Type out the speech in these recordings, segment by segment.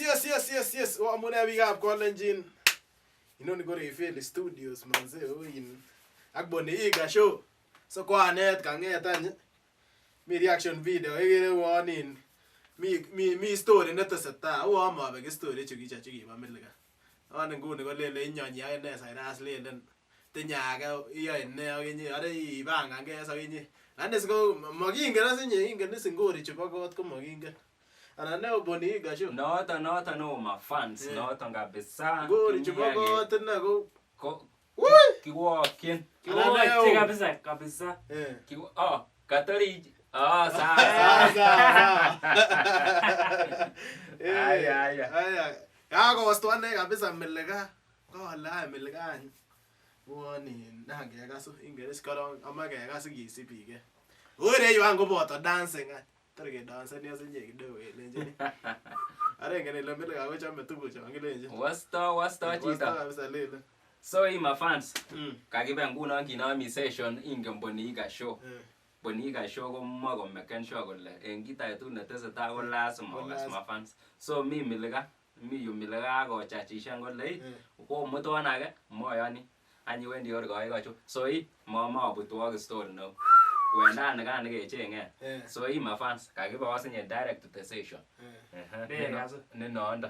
Yes, yes, yes, yes. Oamune biikab Kalenjin. Inoni ko Reveal Studios manze oin ak Bonny Iga show. So koanet kang'et any. Mi reaction video ikere uon in mi story netesetai. Uon mobek story chukicho chukibo Milika. On nguni kolele inyonyi akine Cyrus lelen tinye age iyoe ne ak inye are ipangange ak inye. Lakini siko mokingen as inye ingen is ngori chubo kot ko mokingen. Anan ne Bonny Iga show. Noton noton o mafans noton kabisa. Ngori chubo kot ine ko Ko Wui! kiwokyin. Kiwoche kabisa kabisa. Eh. Oh, katori. Oh, sawa Sawa, sawa. sawa, sawa. Eh, Aya, aya. aya. Kakosto ane kabisa Milika. Kole any Milika any. Uon in nan kekas ingen is korong amoe kekas sikisibike. Ore yu any koboto dancing any. Tor kedanseni osinye kidogo kelenjini. Ara ingen ile Milika kochome tuguchon kilenjin. Wasto wasto Wasto chito. kabisa lelen. So hii mafans kakibe ngunon kinomi session ingen Bonny Iga show. Eh. Bonny Iga show komoe komeken sure kole en kit agetugul netesetai ko lazima Ko okas lazima. mafans. So mi Milika, mi yu Milika akochachishan kole "Ei, komuton age moyoni any iwendi or koikochu. So hii momobutwok story neo. Wendan nikan nekechenge. Eh. So hii mafans kakibe osinye direct to the session. Eh. Ehe, Ne kasi. Ne nondo.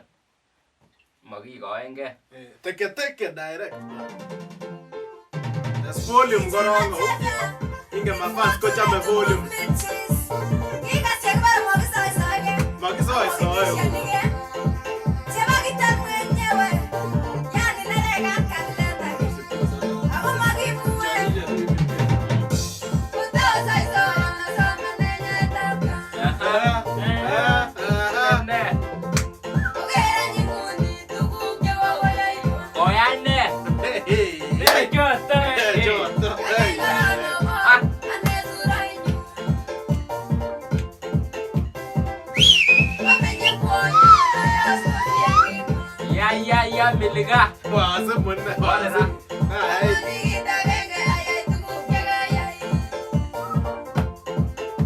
Mokikoenge. Eh, Teke teke direct. That's volume korong. Ingen mafans kochome volume. Makisoisoe. Aha. Ne. Koyai ne? Ne choto. Ya ya ya Milika.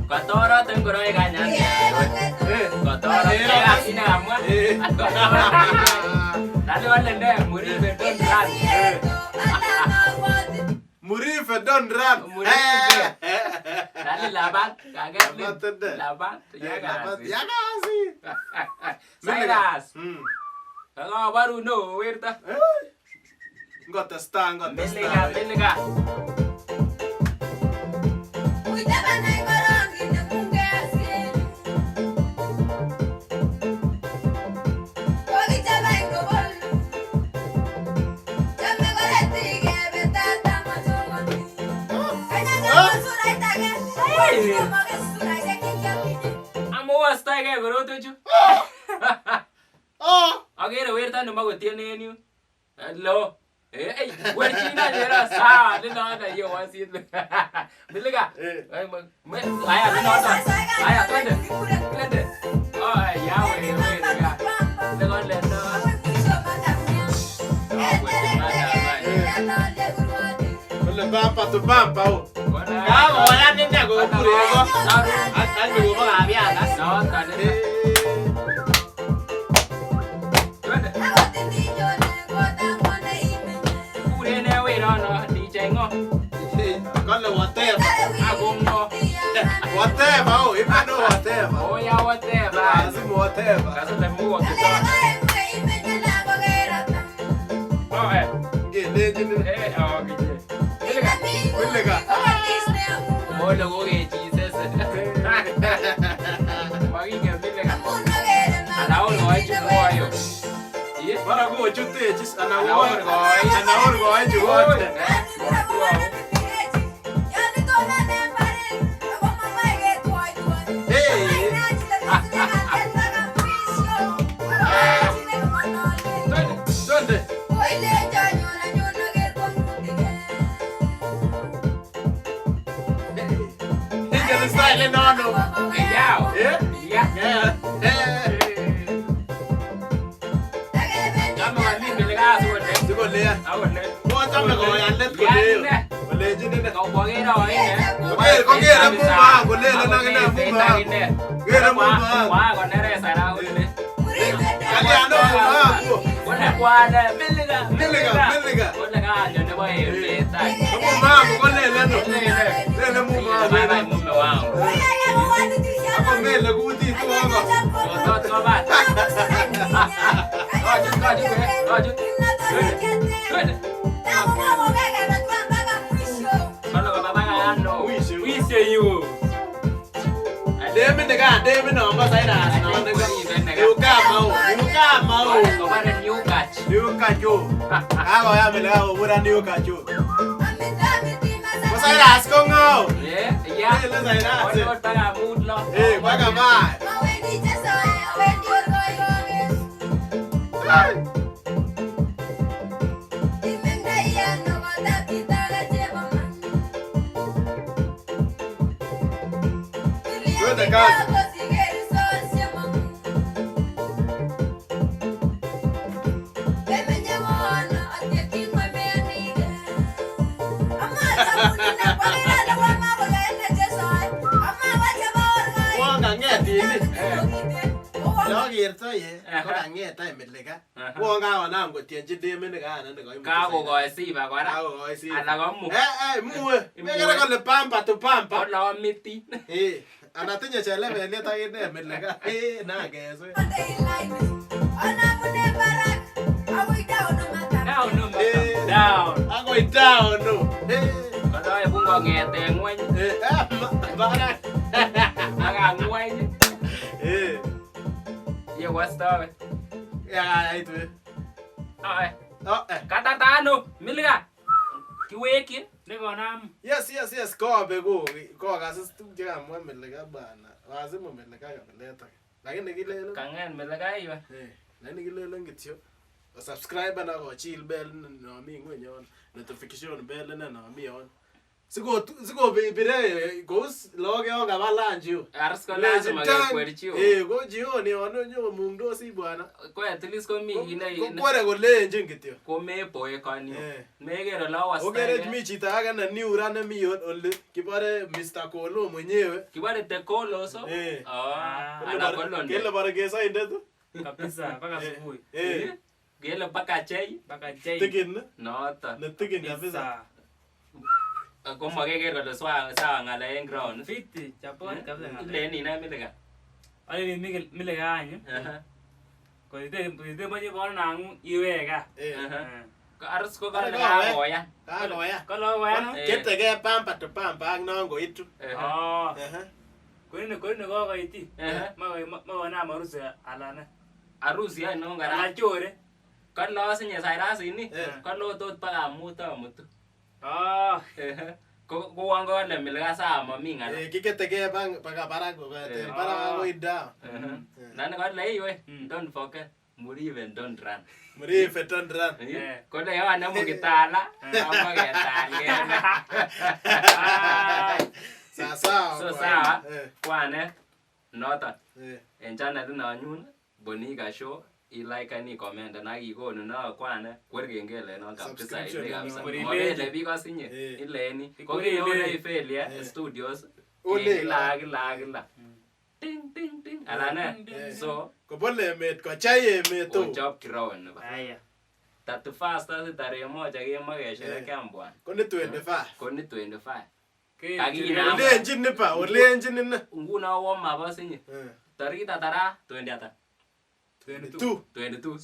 Kotorot ngoroik any any. Kotorot ine kamwa. Lali wale ne Murife don't run. Murife don't run. Murife. Lali labat kaget Labat ine. Labat ya kasi. Ya kasi. Cyrus. Kakoborun neo werto. Ngotesta Milika ngotesta. Milika. Amowostoige korotwechu. Oh. Akere werto nemakotiene en yu. Hello. Eh, ei, werchin any sawa, nenoto yewosit. Milika. Eh. Aya, nenoto. Aya, twende. Twende. Oh, ya we, we, ya. Lekole no. Kole bampa to bampa o. Kakoyan ine kobur en ko. Ak kobo kabiat. Noto ne. Twende. Kuren ne werono DJ ng'o? Kole whatever. Ako ng'o? Whatever o, iman o whatever. Oya whatever. Lazima whatever. Kasole mugo kito. Oh, eh. Ngelenjin Eh, oh, kinye. Milika. Milika. Mole kokechisese. Makingen Milika. Ana or koichu koyo. Iye. Mara kochutech is ana Ana or koich. ana or koichu kote. Twende. Twende. Ingen style nono. Yao. Eh? Ya. Yeah. Eh. Chame komi Milika asikole. Sikolea. Akole. Kochome koyan let koleo. Kolenjin ine. Kokere oine. Kokere mumaa kolelen akine mumaa. Kere mumaa. Kwa konere sara kole. Kalian mumaangu. Kole kwane Milika. Milika, Milika. Kole kanyo nebo emet any. Mumaangu kolele no. Lele Bye bye mumaangu. mume wangu. Ako mele kutit wako. Tot kobat. Kachut, kachut, kachut. Twende. Kole koba baka ano. Mwisho. Mwisho yu. Demi nika, demi nombo Cyrus no nika. Niukamau, niukamau. Kobare new catch. Niukacho. Kakoyam Milika kobura niukacho. Ko Cyrus ko ng'o? Yeah, yeah. Lele Cyrus. Kole baka mut lo. Eh, baka bai. Twende kazi. Wong kang'et ini. Yokertoi ye, ko kang'et any Milika. Wong kakonam kotienchi demit nikan nekoimuti. Kakokoi sifa kora. Kakokoi sifa. Alak komu. Eh, eh, muwe. Imue. Mekere kole pampa to pampa. Kole amitin. Eh, ana tinye chelepeliet akine Milika. Eh, na keswe. Down no. Eh. Down. Akoi down no. Eh, Kole oebun kong'eten ng'weny eh, eh, barak. ak ang'weny. Eh, Yewastowe. ya kayait we. Ae. Oh, eh. Katarta ano? Milika. Kiwekyin. Nekonam. Yes, yes, yes, kobe ko kokas is tuguk chekamwa Milika bana. Wazimu Milika kabilet age. Lakini kilelen Kang'et Milika iwe. eh, lakini kilelen kityo subscribe ak kochil bell nomi ngweny yon, notification bell nomi yon. Siko sikobire kous lagok yon kaba lunch yu. Ars ko lazima kekwerchi yu. Eh, ko jioni yon nyokomungdosi bwana. Ko at least komi kit ne Kokwere kolenjin kityo. komeboekon yu. Eh. Meker ole Okere awastaeke. mi chito age ne new ra nemi oli kibore Mr. Kolo mwenyewe. Kibore the Koloso. Eh. Ah, ana kolonde. Kele bore kesoindet. Kabisa mpaka asubuhi. Eh, Kele mpaka chei. Mpaka chai. tikin Noton. ne tikin kabisa. Komokeker kole sawa sawa ng'alek en ground. Fiti chapon kabisa ng'alek. Ilen ine Milika. Ale ni Milika any. Koite moche bonangung iwek gaa. Eh, Ars ko kole Kole kowe. kakoyan. kakoya. Kole koyan. Eh. Ketegei pampa to pampa ak non koitu. Oh. Ehe. Koine koine kokoiti. Ehe. Makonam harusi alane. Arusi ainon kora. Ala chore. Kole osinye Cyrus ini. Eh. Kole otot baka mut amutu. Oh. Kouon kole Milika sawa momi ng'alek. Eh, kiketegei paka barak koketen Eh. barak akoi down. Nani kole iwe, Mm. don't forget, Muriven don't run. Murife don't run. Eh. Kole yo anemu kitala, amwa ketalge. Sawa sawa. So bwana. sawa, Eh, kwane, noton. eh. En channel nonyun, Bonika Show, ilaikeni, ikomenden ak ikonu no kwane, kwer kengele non kabisa Subscription ile kabisa. Kwer Mobele ilenji. biik osinye, Eh. ileni. Kwer Kokile ilenji. ifeli Eh. studios, Ole. kila kila kila. Ting ting ting. Ala ne? Eh. So, Kobole emet, kochai emet o. kochop ground nebo. Haya. 31st asi tarehe moja kemoe kesherekean bwana. Koni 25. Koni 25. Ke- Kakinam. Olenjin nipa, olenjin ine. Nguno warm up osinye. Eh. Tarikit ata ra? 20 ata? 22. 22.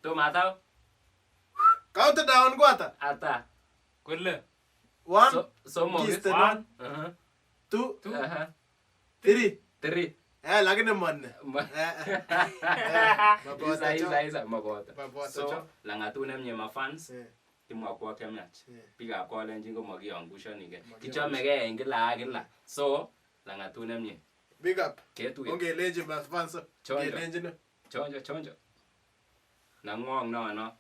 Tomo atau? Countdown ko ata? Ata. Kole. 1, Somok. Kisten One. Aha. 2, Aha. 3. 3. Eh, lakini mone. Eh, eh. Maboto Isa cho. isa isa maboto. Maboto So cho. lang'atut nemie mafans Eh, kimwokwok chemiach. eh. Biikab Kalenjin komakiangushanigei. Kichomegei en kila ak kila. So lang'atut nemie. Big up. Ketuye. Ongelenji mafans. Chonjo. Ongelenjin. Chonjo chonjo. Nang'wong nono.